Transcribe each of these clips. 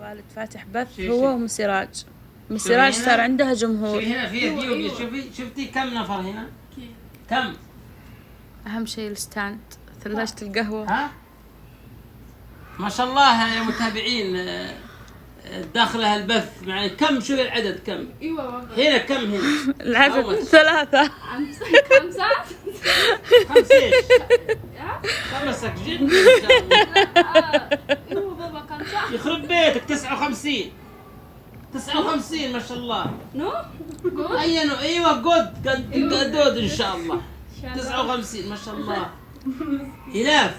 والد فاتح بث شي هو شي. وام سراج. ام شوفي سراج هنا. صار عندها جمهور. شوفي هنا في اثيوبيا، شوفي شفتي كم نفر هنا؟ كم؟ اهم شيء ال stand، ثلاجة القهوة. ها؟ ما شاء الله يا متابعين، داخلها البث يعني كم؟ شوفي العدد كم؟ ايوه بابا. هنا كم هنا؟ العدد أول. 3. خمسة. خمسة ايش؟ ها؟ خمسك جد ما شاء الله. ايوه بابا 5. يخرب بيتك 59 59 ما شاء الله. no good. اي no، ايوه good good ان شاء الله. 59 ما شاء الله. هلاف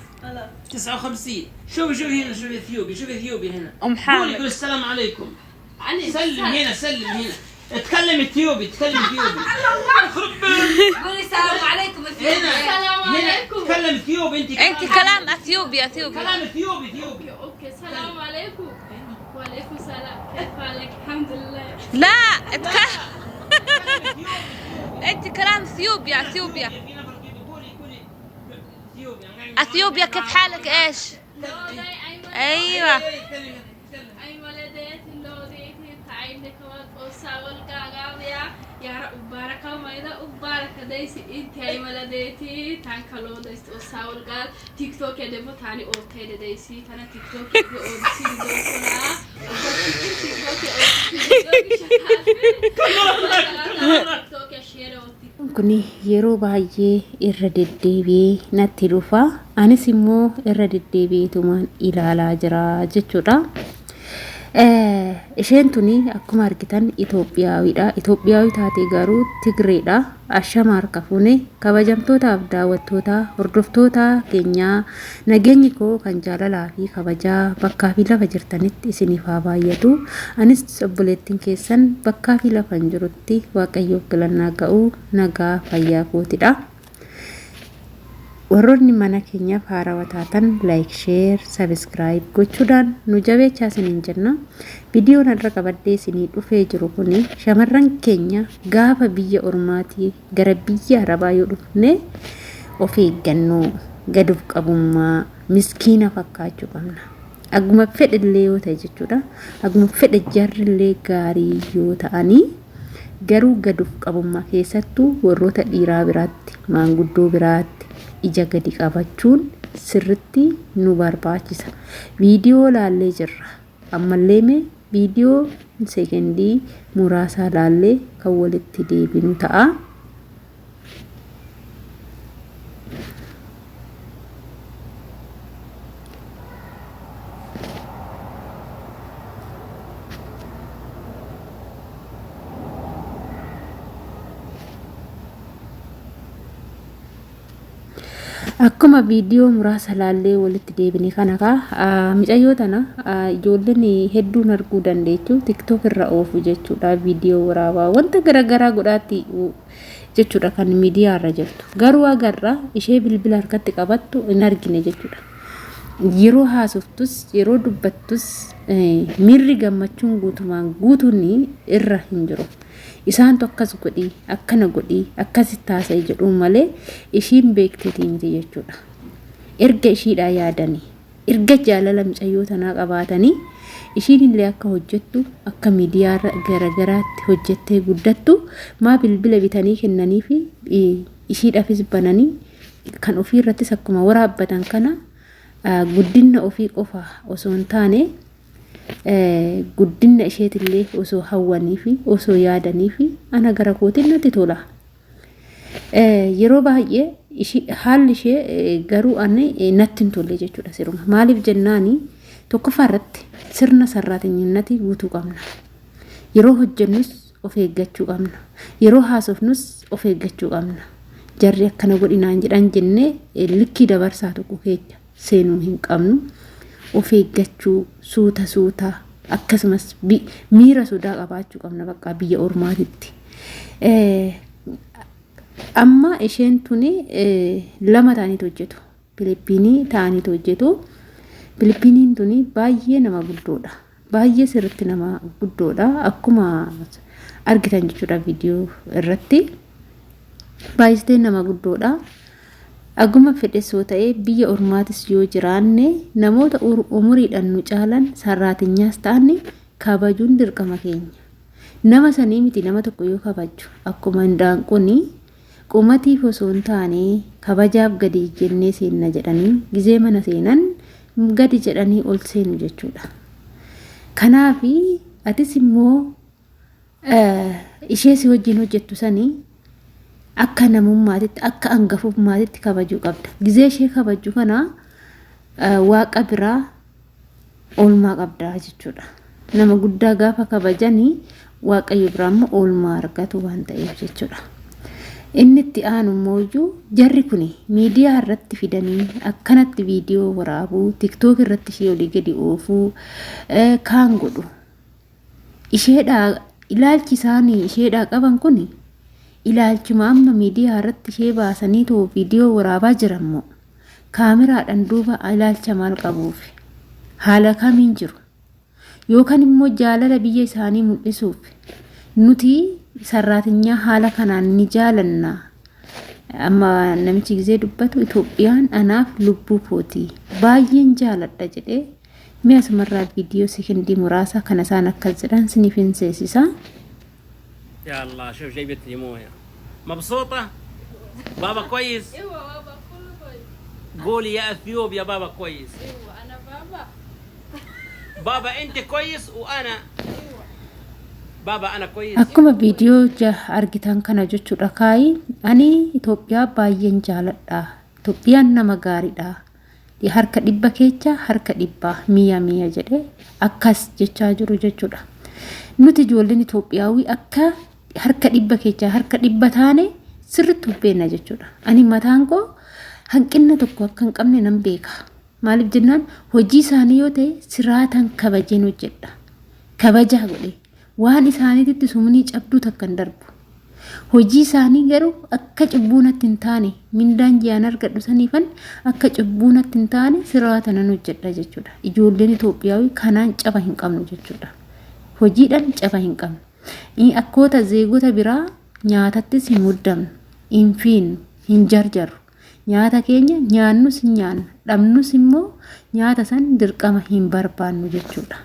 59. شوفي شوفي هنا، شوفي اثيوبي، شوفي اثيوبي هنا. ام قولي حامد. قولي السلام عليكم. علي سلم هنا، سلم هنا، اتكلم اثيوبي، اتكلم اثيوبي. يخرب بيتك. قولي السلام عليكم. هنا السلام هنا عليكم. تكلم اثيوبي انت. انت كلام اثيوبيا، اثيوبيا. كلام اثيوبي، اثيوبي. okay okay. السلام عليكم. وعليكم السلام، كيف حالك؟ الحمد لله. لا اتكلم انت كلام اثيوبيا، اثيوبيا. في نفر اثيوبي، قولي قولي اثيوبيا. اثيوبيا كيف حالك؟ ايش؟ لودي ايمن. ايوه. ايمن لديت لودي تعين كمان اوساول قاقابيا يا رب مايدا وبارك دايسي انت ايمن لديتي تانكلو دايس اوساول قال تيك توك دمو تاني اوتي دايسي تانا تيك توك في اودسي دوسنا تيك توك تيك توك شير اوتي. Kun yeroo baay'ee irra deddeebi'ee natti dhufa. Anis immoo irra deddeebi'eetumaan ilaalaa jira jechuudha. Isheen tuni akkuma argitan Itoophiyaawiidha. Itoophiyaawii taatee garuu Tigreedha. Ashama harka fuune kabajamtootaaf daawwattoota hordoftoota keenyaa, nageenyi koo kan jaalalaa fi kabajaa bakkaa fi lafa jirtanitti isiniif haa baay'atu. Anis obboleettiin keessan bakkaa fi lafa hin jirutti Waaqayyoof galannaa ga'u nagaa fayyaa kootidha. Warroonni mana keenyaaf haarawaa taatan like, share, subscribe gochuudhaan nu jabeechaa isiniin jenna. Viidiyoon har'a qabadhee isinii dhufee jiru kuni shamarran keenya gaafa biyya ormaatii gara biyya arabaa yoo dhufne of eeggannoo, gad of qabummaa, miskiina fakkaachuu qabna. Akkuma fedhe illee yoo ta'e jechuudha. Akkuma fedhe jarrillee gaarii yoo ta'anii garuu gad of qabummaa keessattuu warroota dhiiraa biraatti, maanguddoo biraatti ija gadi qabachuun sirritti nu barbaachisa. Viidiyoo laallee jirra. Ammallee mee viidiyoo sekendii muraasaa laallee kan walitti deebinu ta'a. Akkuma viidiyoo muraasa laallee walitti deebine kana kaa mucayyoo tana ijoolleen hedduun arguu dandeechu, TikTok irra oofu jechuudha. Viidiyoo waraabaa wanta garaagaraa godhaatti jechuudha kan miidiyaa irra jirtu. Garuu agarra ishee bilbila harkatti qabattu hin argine jechuudha. Yeroo haasoftus yeroo dubbattus miirri gammachuun guutumaan guutuun irra hin jiru. Isaantu akkas godhii, akkana godhii, akkasitti haasa'e jedhuun malee ishiin beekteetii miti jechuudha. Erga ishiidhaa yaadanii, erga jaalala mucayyoo tanaa qabaatanii ishiin illee akka hojjettu, akka miidiyaa garaagaraatti hojjettee guddattu maa bilbila bitanii kennanii fi ishiidhaafis bananii kan ofii irrattis akkuma waraabbatan kana guddina ofii qofa osoo hin taane guddina isheetillee osoo hawwanii fi osoo yaadanii fi ana gara kootiin natti tola. Yeroo baay'ee haalli ishee garuu ani natti hin tolle jechuudha siruma. Maaliif jennaani tokkoffaa irratti sirna sarraatinyinnatii guutuu qabna. Yeroo hojjennus of eeggachuu qabna. Yeroo haasofnus of eeggachuu qabna. Jarri akkana godhinaan jedhan jennee likkii dabarsaa tokko keessa seenuu hin qabnu. Of eeggachuu suuta suuta akkasumas miira sodaa qabaachuu qabna bakka biyya ormaatitti. Amma isheen tuni lama ta'aniitu hojjetu. Filiippiinii ta'aniitu hojjetu. Filiippiiniin tuni baay'ee nama guddoodha. Baay'ee sirriitti nama guddoodha. Akkuma argitan jechuudha viidiyoo irratti. Baay'istee nama guddoodha. Aguma fedhes yoo ta'e biyya ormaatis yoo jiraanne namoota umuriidhaan nu caalan sarraatinyaas ta'an kabajuun dirqama keenya. Nama sanii miti nama tokko yoo kabajju akkuma hindaanqoon qumatiif osoo hin taane kabajaaf gadi jennee seenna jedhanii gizee mana seenan gadi jedhanii ol seenu jechuudha. Kanaaf atis immoo ishee si wajjin hojjettu sanii akka namummaatitti akka hangafummaatitti kabajuu qabda. Gizee ishee kabajju kana waaqa biraa oolmaa qabda jechuudha. Nama guddaa gaafa kabajanii waaqayyo biraa immoo oolmaa argatu waan ta'eef jechuudha. Inni itti aanu immoo jarri kun miidiyaa irratti fidanii akkanatti viidiyoo waraabuu, TikTok irratti ishee olii gadi oofuu kaan godhu. Isheedhaa ilaalchi isaanii isheedhaa qaban kun ilaalchuma amma miidiyaa irratti ishee baasanii too viidiyoo waraabaa jiran moo kaameraadhaan duuba ilaalcha maal qabuuf haala kamiin jiru yookaan immoo jaalala biyya isaanii mul'isuuf nuti sarraatinyaa haala kanaan ni jaalanna. Amma namichi gizee dubbatu Itoophiyaan anaaf lubbuu kooti baay'een jaaladha jedhee mi'a asumarraa viidiyoo sekendii muraasa kana isaan akkas jedhan siniif hin seensisa. يا الله شوف جايبت لي مويه مبسوطة؟ بابا كويس؟ ايوه بابا كله كويس. قولي يا اثيوبيا بابا كويس. ايوه انا بابا. بابا انت كويس وانا بابا انا كويس. Akkuma viidiyoo argitan kana jechuudha kaayi ani Itoophiyaa baay'een jaaladha. Itoophiyaan nama gaariidha. Harka dhibba keessa harka dhibbaa mi'a mi'a jedhee akkas jechaa jiru jechuudha. Nuti ijoolleen Itoophiyaawii akka harka dhibba keessa harka dhibba taane sirriitti of beekna jechuudha. Ani mataan koo hanqina tokko akka hin qabne nan beeka. Maaliif jennaan hojii isaanii yoo ta'e siraataan kabajeen hojjedha. Kabajaa godhe waan isaaniitti sumnii cabduu takka hin darbu. Hojii isaanii garuu akka cubbuu natti hin taane mindaan ji'aan argadhu saniifan akka cubbuu natti hin taane sirraata nan hojjedha jechuudha. Ijoolleen Itoophiyaawii kanaan caba hin qabnu jechuudha. Hojiidhaan caba hin qabnu. Akkoota zeegota biraa nyaatattis hin muddamnu, hin fiinnu, hin jarjarru. Nyaata keenya nyaannus hin nyaanna, dhabnus immoo nyaata san dirqama hin barbaannu jechuudha.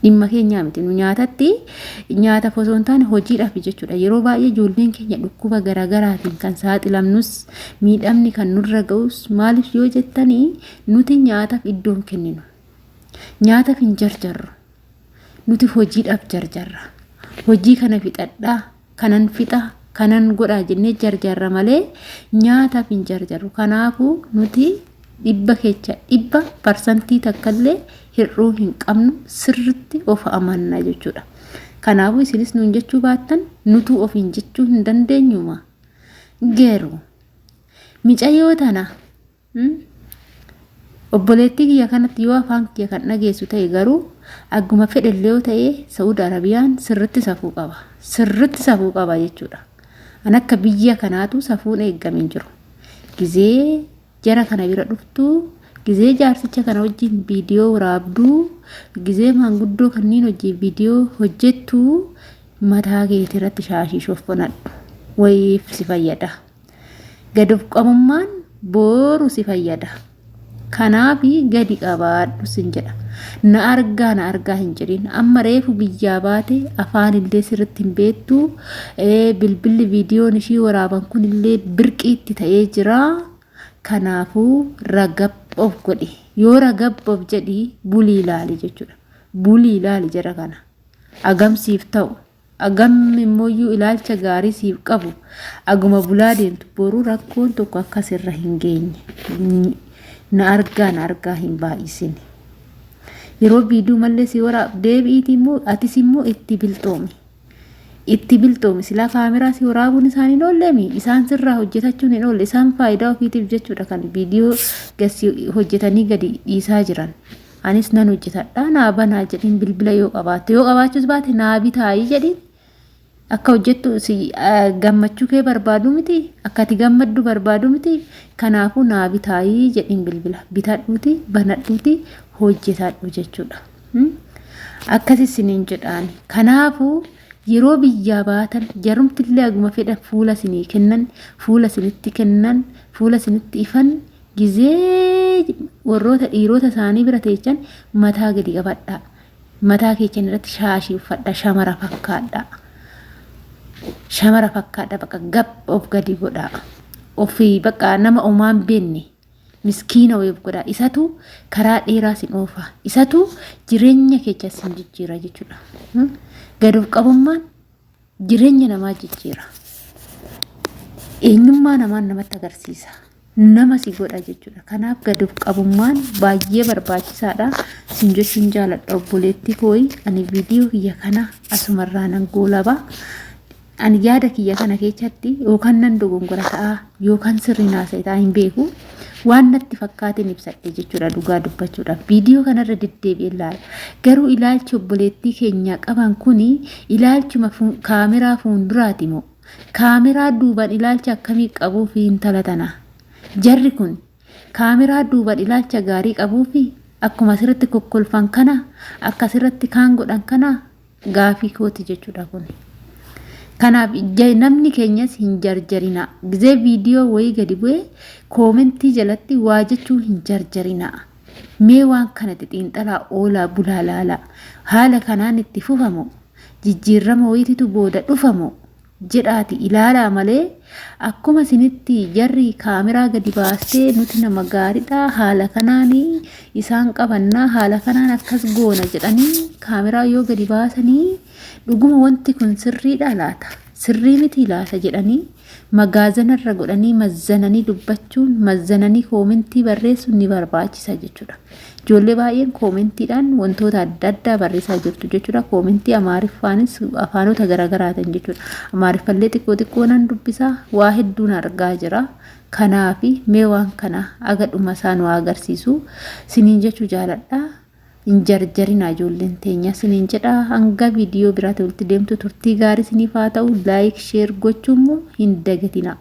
Dhimma keenyaa miti nu nyaatatti nyaataaf osoo hin taane hojiidhaaf jechuudha. Yeroo baay'ee ijoolleen keenya dhukkuba garaagaraatiin kan saaxilamnus miidhamni kan nurra ga'us maaliif yoo jettanii nuti nyaataaf iddoo hin kenninu. Nyaataaf hin jarjarru. Nuti hojiidhaaf jarjarra. Hojii kana fixadhaa, kanan fixa, kanan godhaa jennee jarjarra malee nyaataaf hin jarjarru. Kanaafuu nuti dhibba keessa dhibba parsantii takkallee hir'uu hin qabnu sirritti of amanna jechuudha. Kanaafuu isinis nuun jechuu baattan nutuu ofiin jechuu hin dandeenyuma. Garuu micayyoo tana obboleettii kiyya kanatti yoo afaan kiyya kan dhageessu ta'e garuu akkuma fedhellee yoo ta'e Saa'ud Arabiyaan sirritti safuu qaba. Sirritti safuu qaba jechuudha. An akka biyya kanaatu safuun eegamee hin jiru. Gizee jara kana bira dhuftu, gizee jaarsicha kana wajjin viidiyoo waraabduu, gizee maanguddoo kanneen wajjin viidiyoo hojjettu mataa keetii irratti shaashii shoffonadhu. Wayiif si fayyada. Gad of qabummaan boru si fayyada. Kanaaf gadi qabaadhu sin jedha. Na argaa na argaa hin jedhin. Amma reefu biyyaa baate afaan illee sirriitti hin beektu. Bilbilli viidiyoon ishii waraaban kun illee birqiitti ta'ee jira. Kanaafuu ragab of godhi. Yoo ragab of jedhi bulii ilaali jechuudha. Bulii ilaali jara kana. Agamsiif ta'u. Agam immoo ilaalcha gaarii siif qabu. Aguma bulaa deemtu boruu rakkoon tokko akka sirra hin geenye. Na argaa na argaa hin baay'isin. Yeroo viidiyoo mallee si waraab deebi'iiti immoo atis immoo itti bilxoomi. Itti bilxoomi silaa kaameraa si waraabuun isaan hin oolleemi isaan sirraa hojjetachuun hin oolle isaan faayidaa ofiitiif jechuudha kan viidiyoo gasi hojjetanii gadi dhiisaa jiran. Anis nan hojjetadha naa banaa jedhin bilbila yoo qabaatte yoo qabaachuus baate naa bitaayii jedhin akka hojjettu si gammachuu kee barbaadu miti akka ati gammaddu barbaadu miti kanaafuu naa bitaayii jedhin bilbila bitadhuuti banadhuuti hojjetadhu jechuudha. Akkas isiniin jedhaani. Kanaafuu Yeroo biyyaa baatan jarumtillee aguma fedhan fuula isinii kennan, fuula isinitti kennan, fuula isinitti ifan gizee warroota dhiirota isaanii bira teechan mataa gadi qabadhaa. Mataa keechan irratti shaashii uffadhaa shamara fakkaadhaa. Shamara fakkaadhaa bakka gab of gadi godhaa. Ofii bakka nama omaan beenne miskiina wayii of godhaa. Isatu karaa dheeraa sin oofa. Isatu jireenya keecha sin jijjiira jechuudha. Gad of qabummaan jireenya namaa jijjiira. Eenyummaa namaan namatti agarsiisa. Nama si godha jechuudha. Kanaaf gad of qabummaan baay'ee barbaachisaadha. Sin jechuun jaaladha obboleettii kooyi. Ani viidiyoo kiyya kana asumarraa nan goolaba. Ani yaada kiyya kana keessatti yookaan nan dogongora ta'a yookaan sirrii naasa'e ta'a hin beeku. Waan natti fakkaateen ibsadhe jechuudha dhugaa dubbachuudhaaf. Viidiyoo kanarra deddeebi'ee ilaala. Garuu ilaalchi obboleettii keenyaa qaban kuni ilaalchuma kaameraa fuulduraati moo? Kaameraa duubaan ilaalcha akkamii qabuu fi intala tana? Jarri kun kaameraa duubaan ilaalcha gaarii qabuu fi akkuma asirratti kokkolfan kana akka asirratti kaan godhan kana gaafii kooti jechuudha kun. Kanaaf namni keenyas hin jarjarina. Gizee viidiyoo wayii gadi bu'ee koomentii jalatti waa jechuu hin jarjarina. Mee waan kana xixiinxalaa oolaa bulaa laalaa. Haala kanaan itti fufamu jijjiirama wayiititu booda dhufamu jedhaati ilaalaa malee akkuma isinitti jarri kaameraa gadi baastee nuti nama gaariidha haala kanaan isaan qabannaa haala kanaan akkas goona jedhanii kaameraa yoo gadi baasanii dhuguma wanti kun sirriidha laata sirrii miti laata jedhanii magaazanarra godhanii mazzananii dubbachuun mazzananii koomentii barreessuun ni barbaachisa jechuudha. Ijoollee baay'een koomentiidhaan wantoota adda addaa barreessaa jirtu jechuudha. Koomentii Amaariffaanis afaanota garaagaraatiin jechuudha. Amaariffallee xiqqoo xiqqoo nan dubbisaa waa hedduun argaa jira. Kanaafi mee waan kana aga dhuma isaa nu agarsiisu siniin jechuu jaaladha. Hin jarjarinaa ijoolleen teenya siniin jedha. Hanga viidiyoo biraatti walitti deemtu turtii gaarii siniif haa ta'u. Like share gochuu immoo hin dagatinaa.